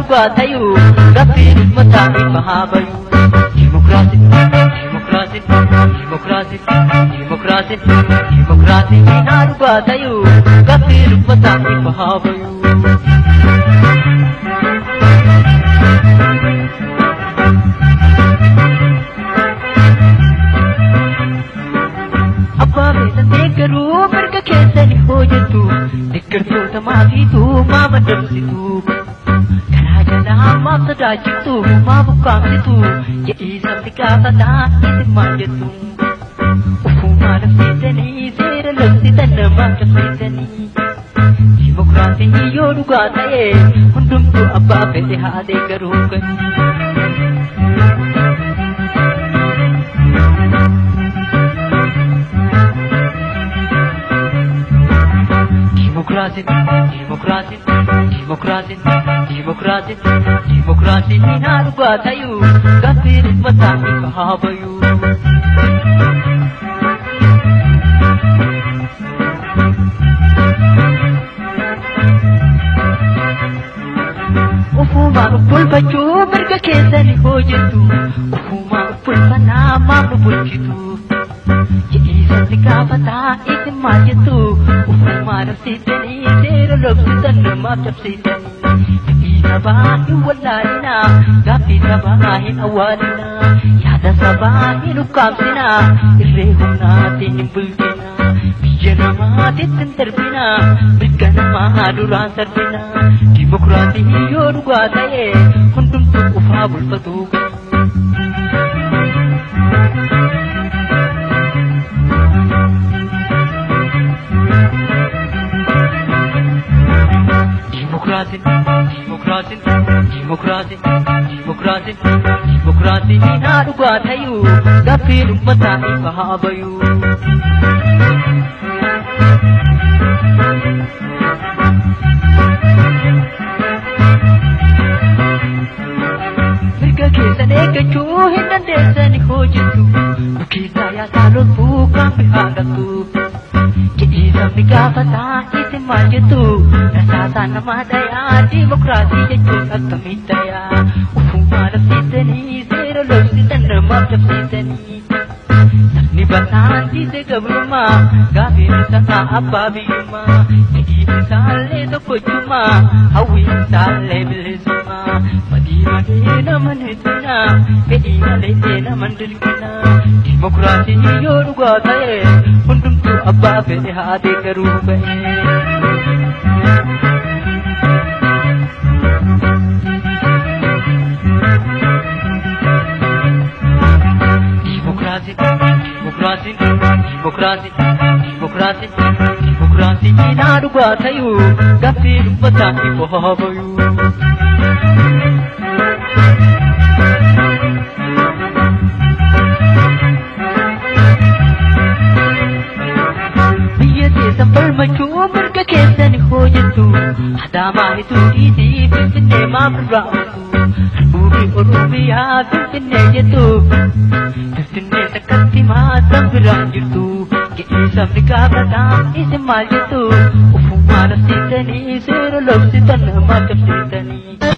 dhugaa tayuu gaaffii uummataa ifa haa bayu. Dimokiraasii dimokiraasii dimokiraasii dimokiraasii dimokiraasii haa dhugaa tayuu gaaffii uummataa ifa haa bayu. Abbaa feetan deeggaruu mirga keessanii hojjettu deeggartoota maatiitu maa madamsitu karaa jalaa maaf sodaachiftu maaf ukkaamsitu jedhii sabni gaafataa isin maal jettu ufumaa labsiisanii seera labsitan namaaf cabsiisanii dimokiraasii yoo dhugaa ta'e hundumtuu abbaa fedhe haa deeggaruu kan. Dimokiraasii dimokiraasii dimokiraasii dimokiraasii dimokiraasii haa dhugaa tayuu gaaffii uummataa ifa haa bayuu. Ufumaa bulfachuu mirga keessanii hojjettu ufumaa bulfanaa maaf nu bulchitu. Jedhii sabni gaafataa isin maal jettu ufumaa labsiisanii seera labsitan namaaf cabsiisanii fedhii sabaa hin wallaalinaa gaaffii sabaa hin awwaalinaa yaada sabaa hin ukkaamsinaa irree humnaatiin hin bulchinaa biyya namaatitti hin darbinaa mirga namaa duraan sarbinaa dimokiraasii yoo dhugaa ta'e hundumtuu ufaa bulfatuu qabu. Dimokiraasii dimokiraasii dimokiraasii dimokiraasii dimokiraasii haa dhugaa tayuu gaaffii uummataa ifa haa bayuu. Mirga keessan eeggachuu hin dandeessani hojjettu nu keessaa yaasaa loltuu kan bihaa qabdu. Jedhii sabni gaafataa isin maal jettu rasaasaan nama dhayaa dimokiraasii jechuun akkamitti tayaa ufumaa labsiisanii seera labsisan namaaf cabsiisanii. Sabni bal'aan dhiise gabrummaa gaaffii isaa abbaa biyyummaa fedhiin isaallee tokkochummaa hawwiin isaallee bilisummaa badii malee nama hin fedhii malee nama hin dirqinaa dimokiraasii yoo dhugaa ta'e hundumtuu abbaa fedhe haa deeggaruu ba'e. Dimokiraasii dimokiraasii dimokiraasii dimokiraasii dimokiraasii haa dhugaa tayuu gaaffii uummataa ifa haa bayuu. Biyya teessan falmachuu mirga keessanii hojjettu Adaamaa hituu dhiisii Finfinnee maaf irraa ooltu Harbuufi Oromiyaa Finfinnee jettu Finfinnee takkatti maasan biraan jirtu jedhii sabni gaafataa isin maal jettu ufumaa labsiisanii seera labsitan namaaf cabsiisanii.